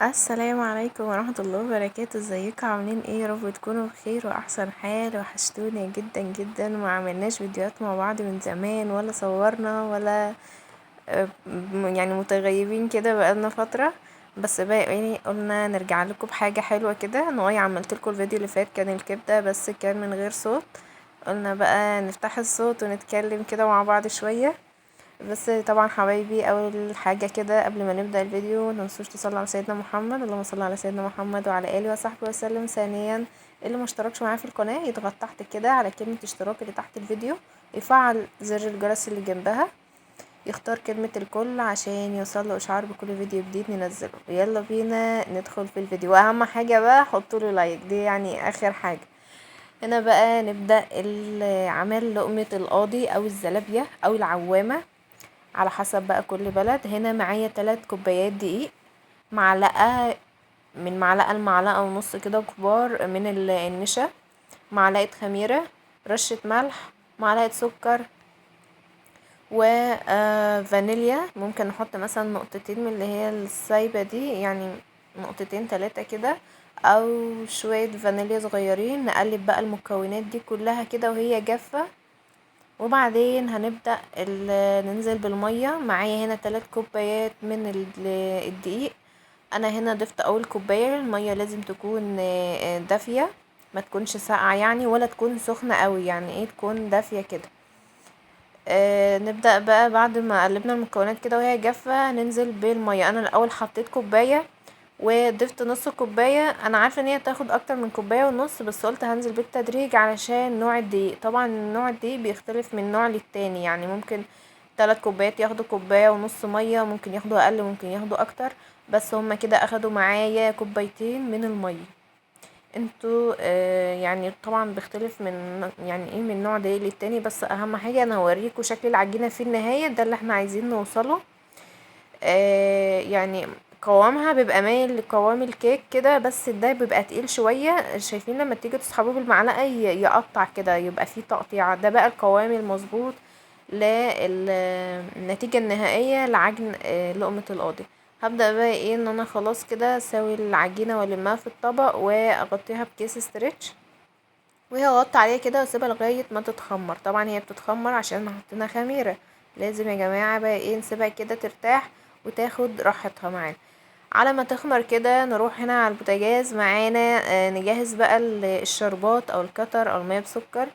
السلام عليكم ورحمة الله وبركاته. ازيكم عاملين ايه؟ يا رب تكونوا بخير واحسن حال. وحشتوني جدا جدا، ما عملناش فيديوهات مع بعض من زمان ولا صورنا ولا متغيبين كده بقالنا فترة، بس بقى ايه قلنا نرجع لكم بحاجة حلوة كده. نوايا عملت لكم الفيديو اللي فات كان الكبدة بس كان من غير صوت، قلنا بقى نفتح الصوت ونتكلم كده مع بعض شوية. بس طبعا حبايبي اول حاجة كده قبل ما نبدأ الفيديو متنسوش تصلوا على سيدنا محمد، اللهم صل على سيدنا محمد وعلى آله وصحبه وسلم. ثانيا اللي ما اشتركش معايا في القناة يضغط تحت كده على كلمة اشتراك اللي تحت الفيديو، يفعل زر الجرس اللي جنبها، يختار كلمة الكل عشان يوصل له اشعار بكل فيديو جديد ننزله. يلا بينا ندخل في الفيديو، واهم حاجة بقى حطوا له لايك، دي اخر حاجة. هنا بقى نبدأ عمل لقمة القاضي او الزلابية او العوامة على حسب بقى كل بلد. هنا معايا 3 كوبايات دقيق، معلقة من معلقة لمعلقة ونص كده كبار من النشا، معلقة خميرة، رشة ملح، معلقة سكر، و فانيليا. ممكن نحط مثلا نقطتين من اللي هي السايبة دي، يعني نقطتين 3 كده، او شوية فانيليا صغيرين. نقلب بقى المكونات دي كلها كده وهي جافة، وبعدين هنبدأ ننزل بالمية. معايا هنا 3 كوبايات من الدقيق، انا هنا ضفت اول كوباية. المية لازم تكون دافية، ما تكونش ساقعة ولا تكون سخنة قوي، يعني ايه تكون دافية كده. نبدأ بقى بعد ما قلبنا المكونات كده وهي جافة ننزل بالمية. انا الاول حطيت كوباية وضفت نص كوباية، انا عارفة ان هي تاخد اكتر من كوباية ونص، بس قلت هنزل بالتدريج علشان نوع الدقيق. طبعا نوع الدقيق بيختلف من نوع للتاني، يعني ممكن 3 كوبايات ياخدوا كوباية ونص مية، ممكن ياخدوا اقل ممكن ياخدوا اكتر، بس هما كده اخدوا معايا كوبايتين من المية. انتوا طبعا بيختلف من نوع دقيق للتاني، بس اهم حاجة انا هوريكم شكل العجينة في النهاية، ده اللي احنا عايزين نوصله. قوامها بيبقى مايل لقوام الكيك كده، بس ده بيبقى تقيل شوية. شايفين لما تيجي تسحبوه بالمعلقة يقطع كده، يبقى فيه تقطيع. ده بقى القوام المظبوط للنتيجة النهائية لعجن لقمة القاضي. هبدأ بقى ان انا خلاص كده اسوي العجينة والمها في الطبق واغطيها بكيس ستريتش، وهي غطى عليها كده واسيبها لغاية ما تتخمر. طبعا هي بتتخمر عشان حطينا خميرة، لازم يا جماعة بقى نسيبها كده ترتاح وتاخد راحتها معانا. على ما تخمر كده نروح هنا على البوتاجاز معانا، نجهز بقى الشربات او الكتر او المية بسكر.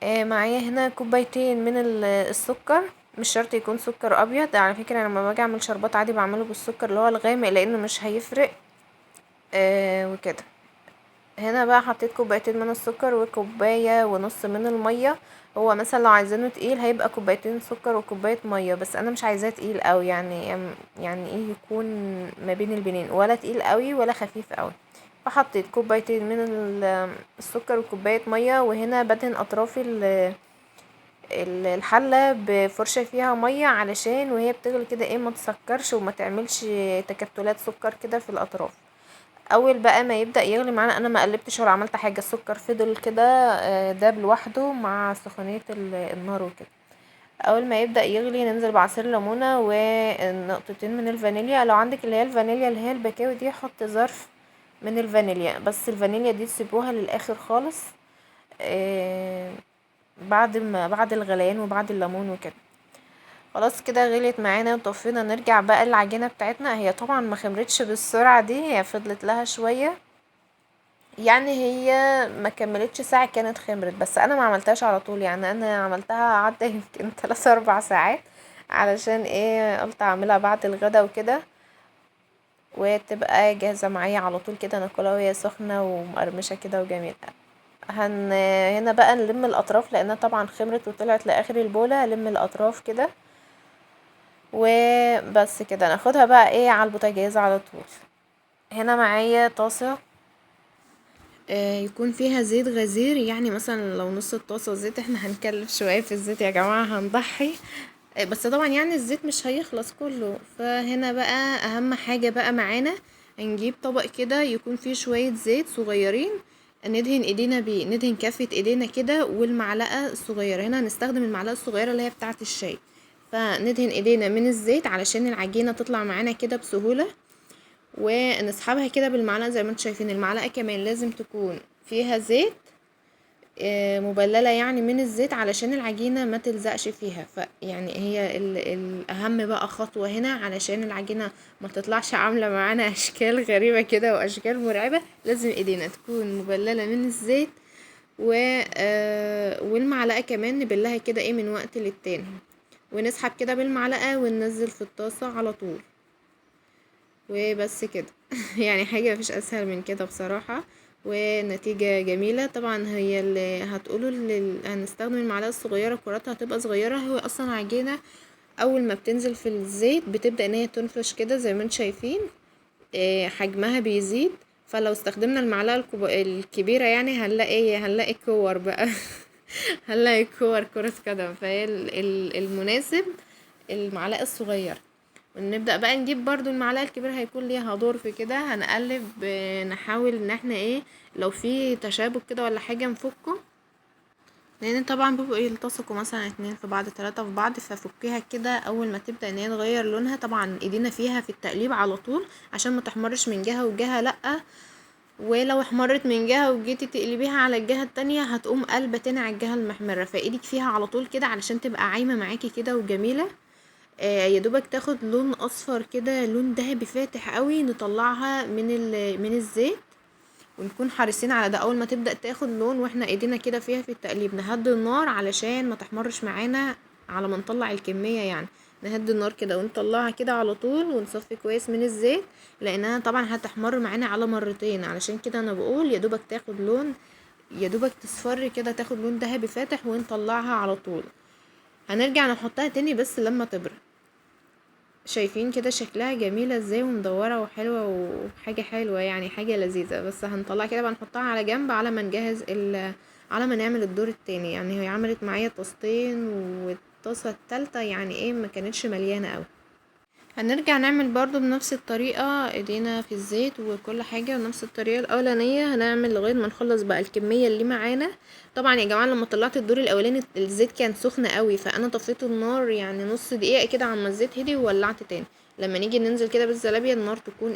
معايا هنا كوبايتين من السكر، مش شرط يكون سكر ابيض على فكرة، انا لما باجي اعمل شربات عادي بعمله بالسكر اللي هو الغامق لانه مش هيفرق. وكده هنا بقى حطيت كوبايتين من السكر وكوباية ونص من المية. هو مثلا لو عايزينه تقيل هيبقى كوبايتين سكر وكوباية مية، بس انا مش عايزاه تقيل قوي، يعني ايه يكون ما بين البنين، ولا تقيل قوي ولا خفيف قوي. فحطيت كوبايتين من السكر وكوباية مية، وهنا بدهن اطراف الحلة بفرشة فيها مية علشان وهي بتغلي كده ما تسكرش وما تعملش تكتلات سكر كده في الاطراف. اول بقى ما يبدأ يغلي معانا، انا ما قلبتش ولا عملت حاجة، السكر فضل كده، داب لوحده مع سخونية النار وكده. اول ما يبدأ يغلي ننزل بعصير ليمونة ونقطتين من الفانيليا. لو عندك اللي هي الفانيليا اللي هي البكاوي دي حط ظرف من الفانيليا، بس الفانيليا دي تسيبوها للاخر خالص، بعد الغليان وبعد الليمون وكده. خلاص كده غليت معانا وطفينا. نرجع بقى العجينة بتاعتنا، هي طبعا ما خمرتش بالسرعة دي، هي فضلت لها شوية، هي ما كملتش ساعة كانت خمرت، بس انا ما عملتهاش على طول، انا عملتها عدى يمكن 3-4 ساعات، علشان قلت اعملها بعد الغدا وكده وتبقى جاهزة معايا على طول كده، ناكلها وهي سخنة ومقرمشة كده وجميلة. هنا بقى نلم الاطراف لانها طبعا خمرت وطلعت لاخر البولة، نلم الاطراف كده وبس كده. ناخدها بقى على البوتاجاز على طول. هنا معايا طاسة، يكون فيها زيت غزير، مثلا لو نص الطاسة زيت، احنا هنكلف شوية في الزيت يا جماعة، هنضحي، بس طبعا الزيت مش هيخلص كله. فهنا بقى اهم حاجة بقى معانا هنجيب طبق كده يكون فيه شوية زيت صغيرين، ندهن ايدينا بيه، ندهن كافة ايدينا كده والمعلقة الصغيرة. هنا هنستخدم المعلقة الصغيرة اللي هي بتاعة الشاي، فندهن ايدينا من الزيت علشان العجينة تطلع معانا كده بسهولة. ونسحبها كده بالمعلقة زي ما انتم شايفين. المعلقة كمان لازم تكون فيها زيت، مبللة يعني من الزيت علشان العجينة ما تلزقش فيها. فيعني هي الأهم بقى خطوة هنا علشان العجينة ما تطلعش عاملة معانا أشكال غريبة كده وأشكال مرعبة، لازم ايدينا تكون مبللة من الزيت، والمعلقة كمان نبلها كده من وقت للتاني، ونسحب كده بالمعلقة وننزل في الطاسة على طول، وبس كده. حاجة مفيش أسهل من كده بصراحة، ونتيجة جميلة. طبعا هي اللي هتقولوا اللي هنستخدم المعلقة الصغيرة كراتها هتبقى صغيرة، هو أصلا عجينة أول ما بتنزل في الزيت بتبدأ إن هي تنفش كده زي ما انتم شايفين، حجمها بيزيد. فلو استخدمنا المعلقة الكبيرة هنلاقي كور بقى، هنلاقي كور كرة قدم. فهي المناسب المعلقة الصغيرة. ونبدأ بقى نجيب برضو المعلقة الكبيرة هيكون ليها دور في كده، هنقلب، نحاول ان احنا لو في تشابك كده ولا حاجة نفكه، لان طبعا بيبقوا يلتصقوا مثلا 2 في بعض 3 في بعض، ففكيها كده اول ما تبدأ ان هي تغير لونها. طبعا ايدينا فيها في التقليب على طول عشان ما تحمرش من جهة وجهة، لأ، ولو احمرت من جهة وجيتي تقلبيها على الجهة التانية هتقوم قلبة تاني على الجهة المحمرة، فايدك فيها على طول كده علشان تبقى عايمة معاكي كده وجميلة. يا دوبك تاخد لون اصفر كده، لون ذهبي فاتح قوي، نطلعها من الزيت، ونكون حريصين على ده. اول ما تبدأ تاخد لون واحنا ايدينا كده فيها في التقليب نهدي النار علشان ما تحمرش معانا على ما نطلع الكمية، نهدي النار كده ونطلعها كده على طول، ونصفي كويس من الزيت لانها طبعا هتحمر معانا على مرتين. علشان كده انا بقول يا دوبك تاخد لون، يا دوبك تصفر كده، تاخد لون ذهبي فاتح ونطلعها على طول. هنرجع نحطها تاني بس لما تبرد. شايفين كده شكلها جميلة ازاي ومدورة وحلوة وحاجة حلوة، حاجة لذيذة. بس هنطلعها كده بقى نحطها على جنب على ما نجهز على ما نعمل الدور التاني. هي عملت معايا طاستين والطاسة التالتة ما كانتش مليانة قوي. هنرجع نعمل برضو بنفس الطريقة، ايدينا في الزيت وكل حاجة بنفس الطريقة الأولانية، هنعمل لغاية ما نخلص بقى الكمية اللي معانا. طبعا يا جماعة لما طلعت الدور الأولاني الزيت كان سخن قوي، فأنا طفيت النار نص دقيقة كده عما الزيت هدي وولعت تاني. لما نيجي ننزل كده بالزلابية النار تكون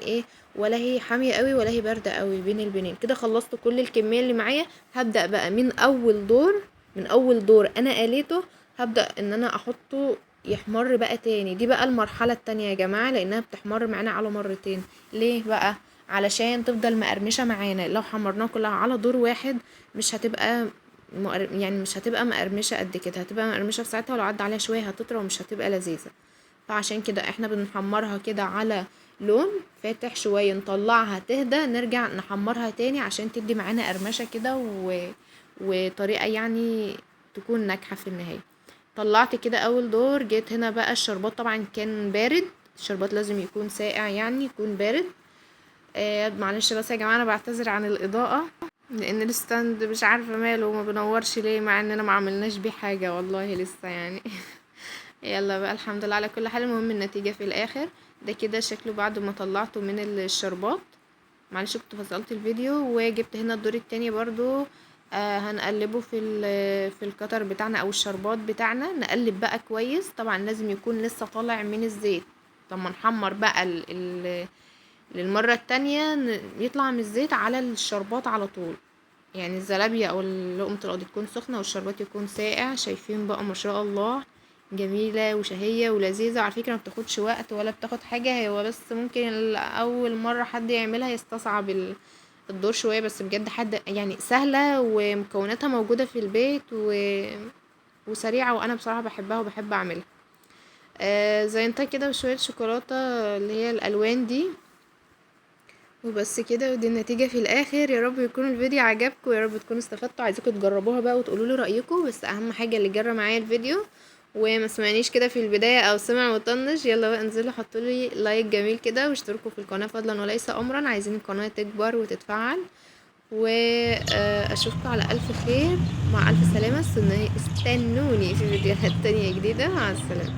ولا هي حامية قوي ولا هي باردة قوي، بين البنين كده. خلصت كل الكمية اللي معايا. هبدأ بقى من أول دور أنا قليته هبدأ إن أنا أحطه يحمر بقى تاني. دي بقى المرحلة التانية يا جماعة، لأنها بتحمر معانا على مرتين. ليه بقى؟ علشان تفضل مقرمشة معانا. لو حمرناها كلها على دور واحد مش هتبقى مقر-، يعني مش هتبقى مقرمشة قد كده، هتبقى مقرمشة في ساعتها، ولو عدى عليها شوية هتطرى ومش هتبقى لذيذة. فعشان كده احنا بنحمرها كده على لون فاتح شوية، نطلعها تهدى، نرجع نحمرها تاني عشان تدي معانا قرمشة كده وطريقة تكون ناجحة في النهاية. طلعت كده اول دور. جيت هنا بقى الشربات طبعا كان بارد، الشربات لازم يكون ساقع يكون بارد. معلش بس يا جماعة انا بعتذر عن الاضاءة لان الستاند مش عارفة ماله وما بنورش ليه، مع اننا ما عملناش بيه حاجة والله لسه. يلا بقى الحمد لله على كل حال، المهم النتيجة في الاخر. ده كده شكله بعد ما طلعته من الشربات. معلش كنت فصلت الفيديو. وجبت هنا الدور التاني برضو، هنقلبه في القطر بتاعنا او الشربات بتاعنا. نقلب بقى كويس، طبعا لازم يكون لسه طالع من الزيت. لما نحمر بقى للمرة التانية يطلع من الزيت على الشربات على طول، الزلابية او لقمة القاضي تكون سخنة والشربات يكون ساقع. شايفين بقى ما شاء الله جميلة وشهية ولذيذة. وعلى فكرة ما بتاخدش وقت ولا بتاخد حاجة، هو بس ممكن أول مرة حد يعملها يستصعب الدور شوية، بس بجد حد سهلة ومكوناتها موجودة في البيت وسريعة، وأنا بصراحة بحبها وبحب أعملها. زينتها كده بشوية شوكولاتة اللي هي الألوان دي وبس كده، ودي النتيجة في الآخر. يا رب يكون الفيديو عجبكم، ويا رب تكونوا استفدتوا. عايزاكم تجربوها بقى وتقولوا لي رأيكم، بس أهم حاجة اللي جرى معايا الفيديو وما سمعنيش كده في البداية أو سمع وطنش، يلا بقى انزلوا حطوا لي لايك جميل كده واشتركوا في القناة فضلا وليس أمرا، عايزين القناة تكبر وتتفعل. وأشوفكم على ألف خير، مع ألف سلامة. استنوني في فيديوهات تانية جديدة. مع السلامة.